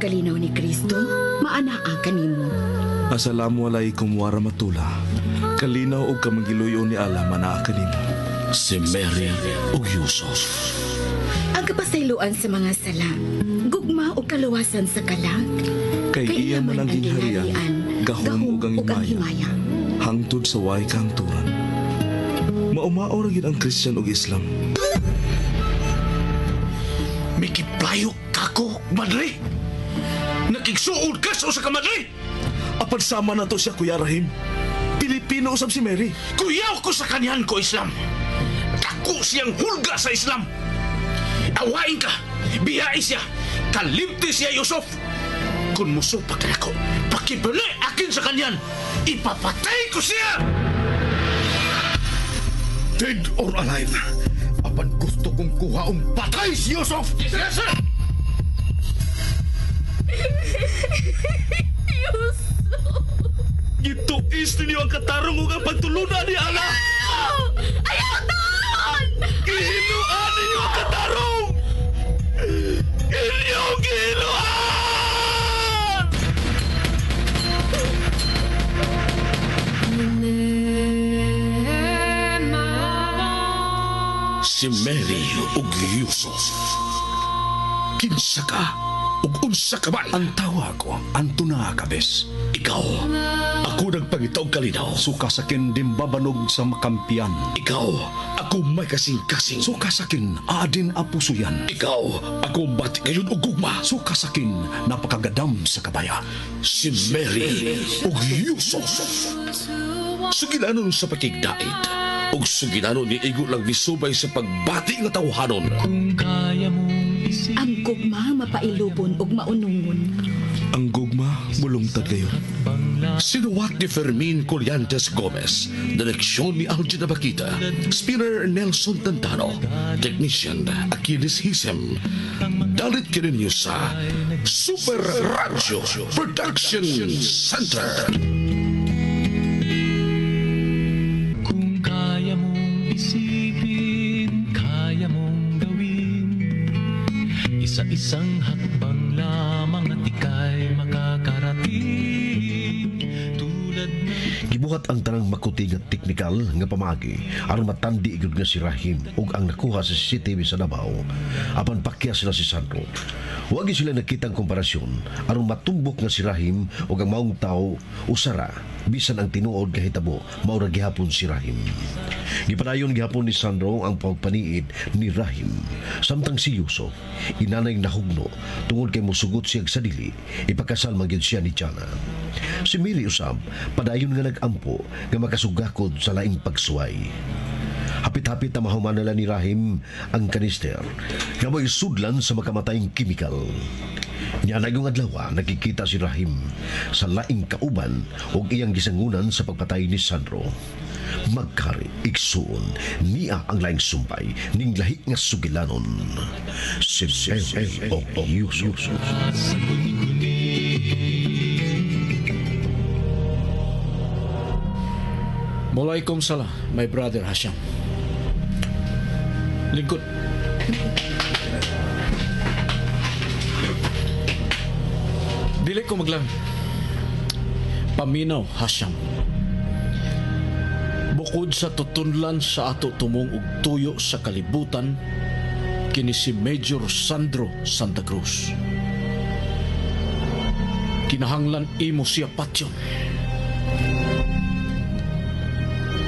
kalinaw ni Kristo, maanaa kanimo. Assalamu alaikum warahmatullah. Kalinaw og kamangiluyo ni Allah manaa kanimo. Si Mary ug Yusuf. Ang kapasayloan sa mga sala, gugma ug kaluwasan sa kalag. Kay iya man ang gingharian, gahom ug ang himaya. Hangtod sa way kahangturan. Maumao ra gyud ang Christian ug Islam. Mikiplayo kako, madre. Nakigsuod ka sa usa ka madre. Apan sama na to siya, Kuya Rahim. Pilipino usab si Mary. Kuyaw ko sa kanyan ko, Islam. Dako siyang hulga sa Islam. Awain ka, biyai siya, kalimti siya, Yusuf. Kung musupak na ako, pakibali akin sa kanyan, ipapatay ko siya! Dead or alive, apan gusto kong kuhaong patay si Yusuf! Yes, sir! Yusuf! Gituis ninyo ang katarong ug ang pagtulunan ni Allah! Ayaw taon! Gihinuan ninyo ang katarong! Inyong gihinuan! Si Mary ug Yusuf. Kinsa ka ug unsa ka man? Ang tawa ko, Antona Cabes. Ikaw, ako nagpangita og kalinaw. Suka sakin dimbabanog sa makampiyan. Ikaw, ako may kasing-kasing. Suka sakin adin apusuyan. Ikaw, ako bati ngayon og gugma. Suka sakin napakagadam sa kabaya. Si Mary ug Yusuf. Sugilanon sa pakigdait ug sugilanon ni igo lang misubay sa pagbati nga tawhanon. Kung kaya mong isipin Ang gugma mapailubon ug maunungon. Ang gugma mulungtad kayo. Sinuwat ni Fermin Collantes Gomez, direksyon ni Algin Abakita, spinner Nelson Tantano, technician Achilles Hisem. Dalit kininyo sa Super Radio Production Center. Kung kaya mong isipin, kaya mong gawin. Isa-isang hakbang lamang at ika'y makakarating. Tulad ng Gibuhat ang tanang makuti nga teknikal nga pamaagi aron matandi gyud nga si Rahim ug ang nakuha sa CCTV sa Davao. Apan pakya sila si Sandro. Wa gyud sila nakitang komparasyon aron matumbok nga si Rahim ug ang maong tawo usara bisan ang tinuod nga hitabo mao ra gihapon si Rahim. Gipadayon gihapon ni Sandro ang pagpaniid ni Rahim. Samtang si Yusuf inanay nahugno tungod kay mosugot siya sa dili ipakasal man gyud siya ni Jana. Si Mary usab padayon nga nag-ampo nga makasugakod sa laing pagsuway. Hapit-hapit na mahuman nila ni Rahim ang kanister nga mo'y sudlan sa makamatayng kimikal. Nya nagong adlaw nakikita si Rahim sa laing kauban ug iyang gisangunan sa pagpatay ni Sandro. Magkari igsuon niya ang laing sumpay ning lahi nga sugilanon. Si Mary og Yusuf. sa guni-guni. Walaikum salam, my brother Hasham. Lingkod. Dili ko maglang. Paminaw, Hasham. Bukod sa tutunlan sa ato tumong og tuyo sa kalibutan, kini si Major Sandro Santa Cruz. Kinahanglan imo siya patyon.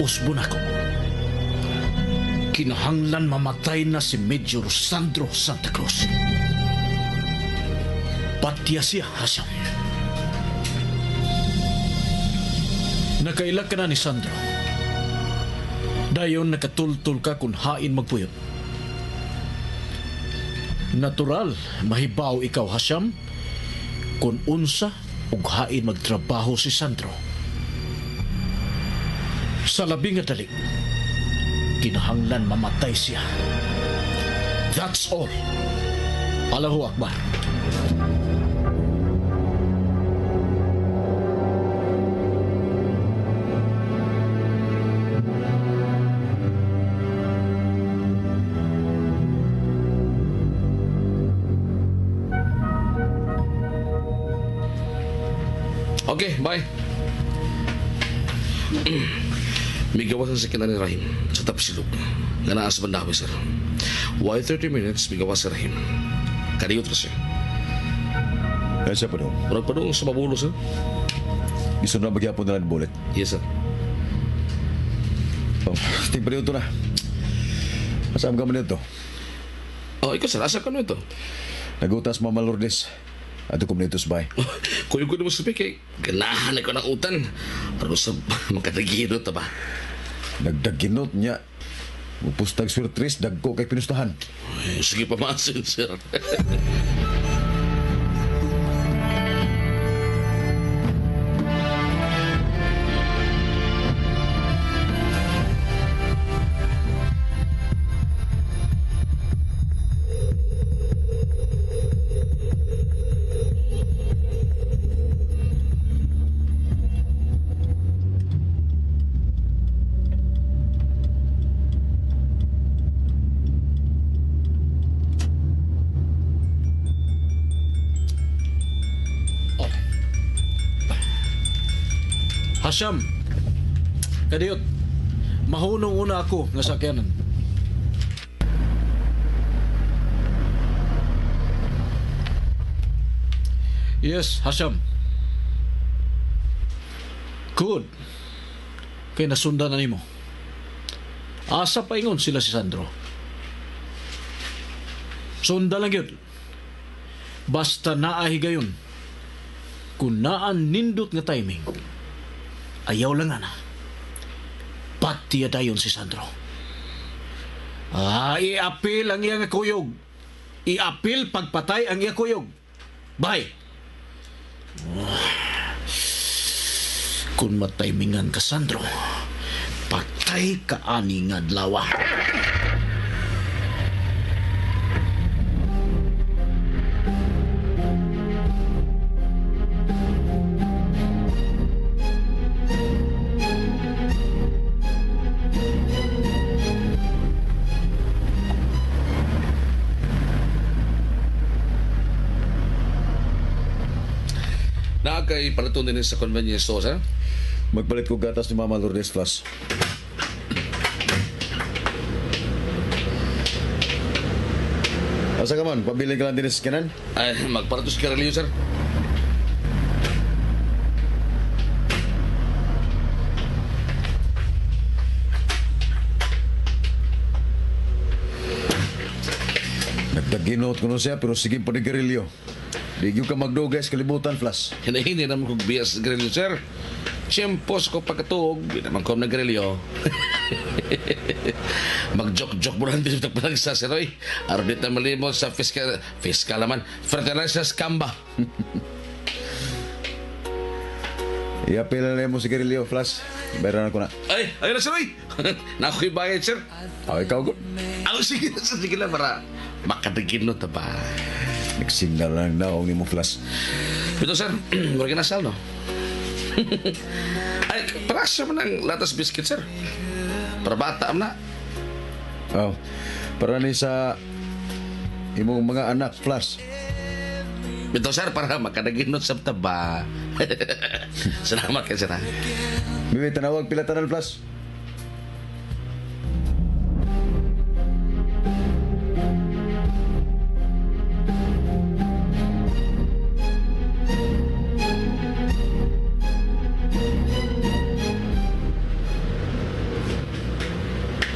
Usbon ako. Kinahanglan mamatay na si Major Sandro Santa Cruz. Patya siya, Hasham. Nakaila ka na ni Sandro. Dayon nakatultul ka kung hain magpuyot. Natural, mahibaw ikaw, Hasham, kung unsa ug hain magtrabaho si Sandro. Sa labing nga dali, kinahanglan mamatay siya. That's all. Allahu Akbar. Okay, bye. Migawasan sa kina ni Rahim sa Tapsilog. Nga naa sa Bandawi, sir. Why 30 minutes, migawas si Rahim. Kadiyot ra siya. Ay, siya pa doon. Murag pa doon sa mabulo, sir. Isunod na magyapon na lang bullet. Yes, sir. Oh, tingpa dito na. Asam ka man dito? Oh, ikaw, sir. Asa ka no ito? Nagutas, Mama Lourdes. Ato ko nito sa bahay. Kuyog ko naman sa kay ganahan ako ng utan. Pero sa makadaginot ta ba? Nagdaginot niya. Mupustag swertres, dagko kay pinustahan. Ay, sige pa masin, sir. Hasham, kadiyot, mahunong una ako nga sakyanan. Yes, Hasham. Good. Kay nasundan na nimo. Asa pa ingon sila si Sandro. Sundan lang yun. Basta naa higayon. Kung naan nindot nga timing, ayaw lang ana. Patiya dayon si Sandro. Ah, iapil ang iyang kuyog. Iapil pagpatay ang iyang kuyog. Bye. Kung matimingan ka, Sandro, patay ka ani nga adlaw. Naa kay paliton din sa convenience store, sir? Magpalit ko gatas ni Mama Lourdes, Flash. Asa ka man? Pabili ka lang din sa kanan? Ay, magparatos ka rin, sir. Nagdaginot ko no siya, pero sige pa ni Garillo. Di gyud ka magdugay sa kalibutan, Flash. Hinahini naman kong biyas sa garilyo, sir. Siyempos ko pagkatuog, di naman ko naggarilyo. Mag-joke-joke mo lang din sa palagsa, sir. Oy. Aron di ta malimot sa fiscal, fiscal naman, fertilizer scam ba? Iapil na mo si Garillo, Flash. Bayaran ko na. Ay, ayun na, sir. Oy. Nakuha yung bayad, sir. Oh, ikaw, good. Ako, sige, sir, sige lang, para makadaginot na ba? Nagsignal lang na ni mo, Flash. Ito, sir, mura kinasal, no? Ay, para siya man ang latas biscuit, sir. Para bata am na. Oh, para ni sa imong mga anak, Flash. Ito, sir, para makadaginot sa taba. Salamat kay sir, ha? Bibi, tanawag pila tanan, Flash.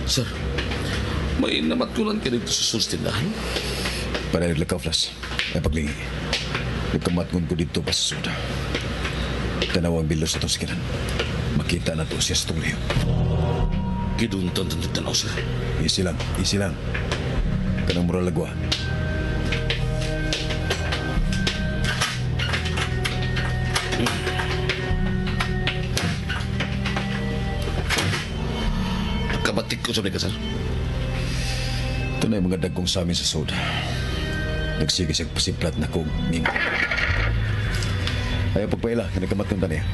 Sir, may namatkulan ka dito sa sustindahan? Para lakaw, Flash. Ay paglingi. Nagkamatngon ko dito pa sa suda. Tanawang bilos na itong sikinan. Makita na to siya sa itong liyo. Giduntan tan tanaw, sir. Easy lang, easy lang. Kanang mura lagwa. Kabatik ko sa mga, sir. Ito na yung mga dagkong sa amin sa soda. Nagsige siyang pasiplat na kong ming. Ayaw pagpaila, nagkamat kong taniya.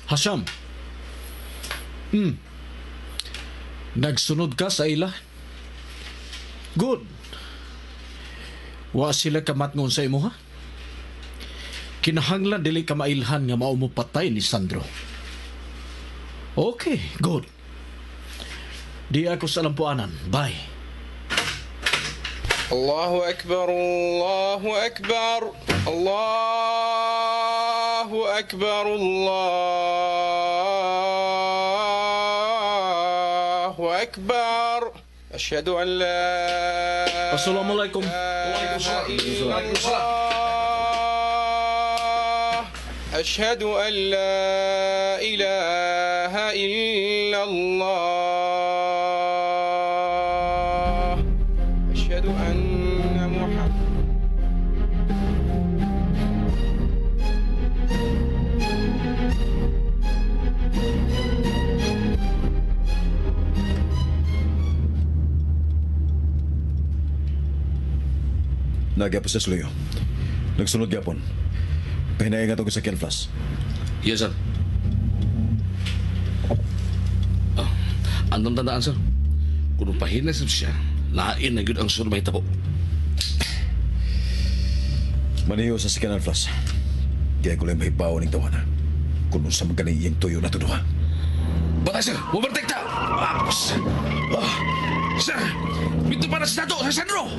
Hasham. Nagsunod ka sa ila? Good. Wa sila kamatngon sa imo, ha? Kinahanglan dili ka mailhan nga mao mo patay ni Sandro. Okay, good. Di ako sa lampuanan. Bye. Allahu Akbar, Allahu Akbar, Allahu Akbar, Allahu Akbar. Ashhadu an la Assalamualaikum. Waalaikumsalam. Ashhadu an la ilaha illa Allah. Ashhadu anna Muhammad. Nagyapon sa sluyo. Nagsunod gyapon. Pahinay nga to sa Kelflas. Yes, sir. Oh, andong tandaan, sir. Kung pahinay siya, lain na gyud ang sunod mahitabo. Maniyo sa si Flash. Di ko lang mahibaw ning tawana. Kung unsa man gani iyang tuyo na tuduha. Batay, sir! Overtake ta! Sir! Mito para sa dato, sa Sandro!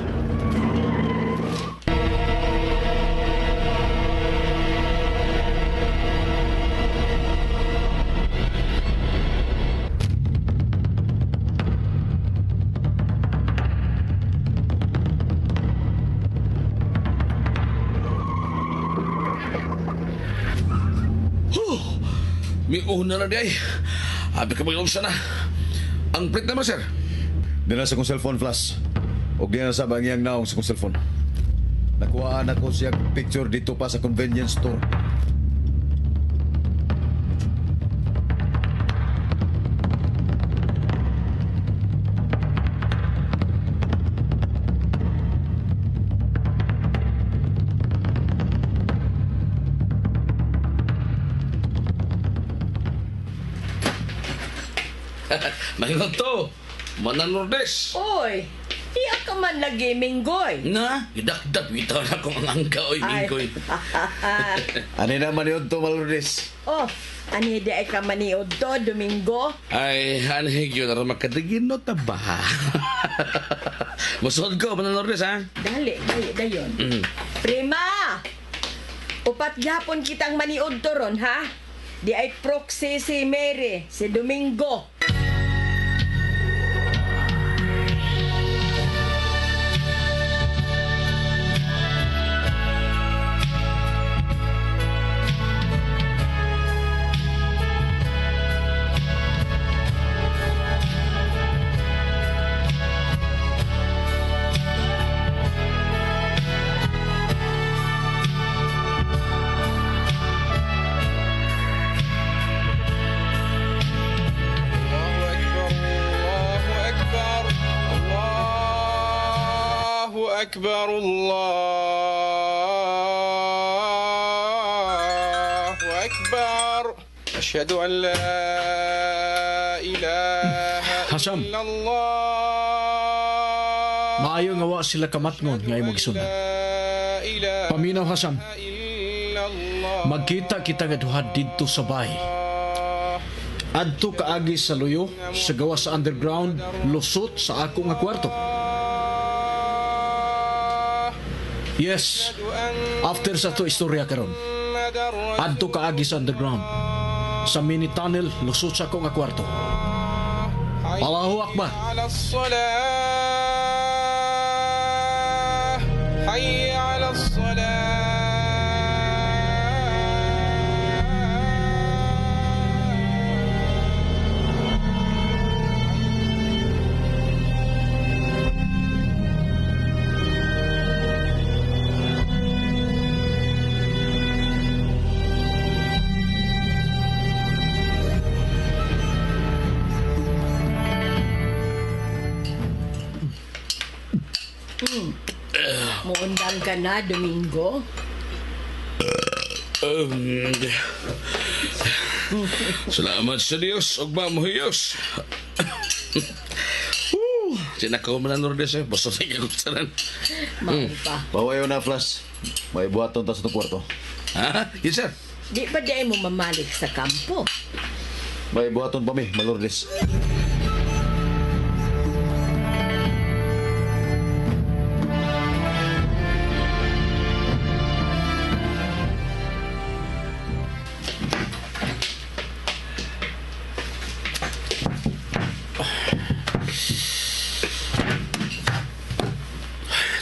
May una na di ay. Abi ka mag-unsa na. Ang plate number, sir? Dina sa kong cellphone, Flash. O di na sa bangiyang naong sa kong cellphone. Nakuhaan ako siya picture dito pa sa convenience store. Mahingon to. Manan Lourdes. Oy, iya ka man lagi, Minggoy. Na, gidakdak. Bitaw na kong ang angka, oy, Minggoy. Ano naman yun to, Malurdes? Oh, ani di ay ka maniod to, Domingo. Ay, anhig yun. Aron makadigin no, taba. Musod ko, Manan Lourdes, ha? Dali, dali, dayon. Prima! Upat gapon kitang maniod to ron, ha? Di ay proxy si Mary, si Domingo. أكبر الله أكبر أشهد أن لا إله Hasham. إلا الله. Maayo nga wa sila kamatngon nga imong gisundan. Paminaw, Hasham. Magkita kita nga duha didto sa bahay. Adto kaagi sa luyo, sa gawas sa underground, lusot sa ako nga kwarto. Yes, after sa to istorya karon. Adto kaagi sa underground. Sa mini tunnel, lusot sa ako nga kwarto. Allahu Akbar. على الصلاة حي على الصلاة. Muundang ka na, Domingo? Salamat sa Dios ug mamuhiyos. Sinakaw man ang Lourdes eh. Basta sa ikagutaran. Mao pa. Pawayo na, Flash. May buhaton ta sa itong kwarto. Ha? Yes, sir. Di ba di ay mo mamalik sa kampo? May buhaton pa mi, Malurdes.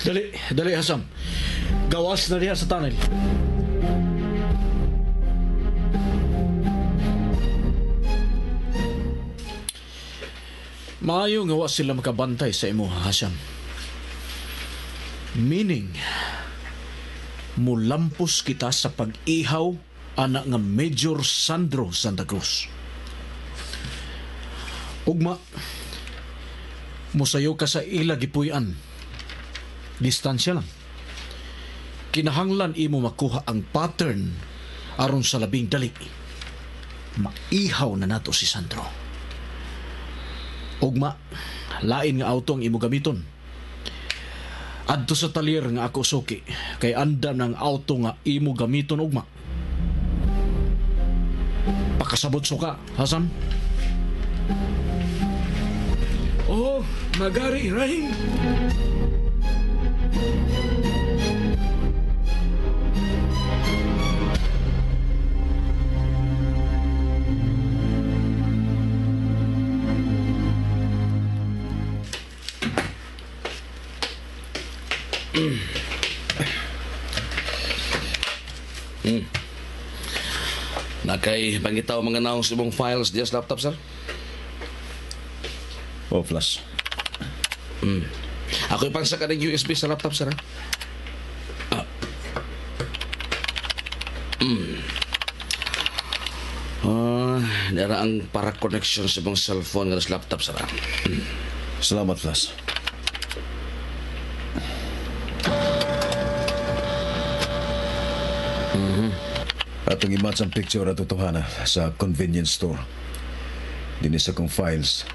Dali, dali Hasam. Gawas na diha sa tunnel. Maayo nga wa sila makabantay sa imo, Hasam. Meaning, mulampos kita sa pag-ihaw ana nga Major Sandro Santa Cruz. Ugma, musayo ka sa ila gipuy-an. Distansya lang. Kinahanglan imo makuha ang pattern aron sa labing dali. Maihaw na nato si Sandro. Ugma, lain nga auto ang imo gamiton. Adto sa talir nga ako suki, kay andam ng auto nga imo gamiton ugma. Pakasabot suka, Hasan. Oh, magari, Rahim. Nakay pangitaw mga naong sa imong files diya sa laptop, sir? Oh, Flash. Ako ipangsa ka ng USB sa laptop, sir. Ah. Dara ang para connection sa imong cellphone nga sa laptop, sir. Salamat, Flash. Atong i-match ang picture at totohana sa convenience store. Dinis akong files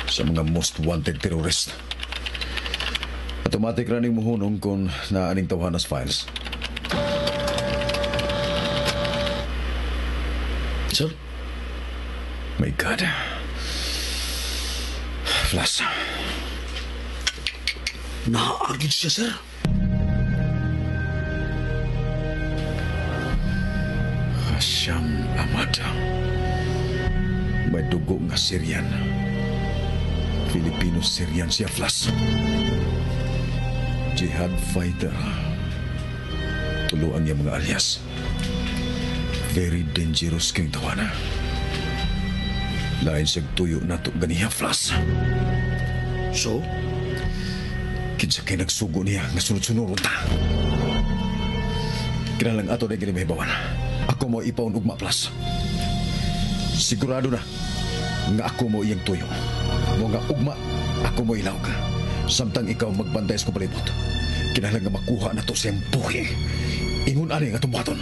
sa mga most wanted terrorist. Automatic running muhunong kung naaning tawhanas files. Sir? My God. Flash. Naagid siya, sir. Hasham Ahmad. May dugo nga Syrian. Filipino-Syrian siya, Flash. Jihad fighter. Tulo ang iyang mga alias. Very dangerous kayong tawana. Lain siyang tuyo na to ganiya, Flash. So? Kinsa kay nagsugo niya nga sunod-sunod ta. Kinalang ato na gini mahibawan. Ako mo ipaon ugma, Flash. Sigurado na nga ako mo iyang tuyo. Mo nga ugma, ako mo ilawg. Samtang ikaw magbantay sa palibot. Kinahanglan nga makuha na to siyang buhi. Ingon ani nga tumbaton.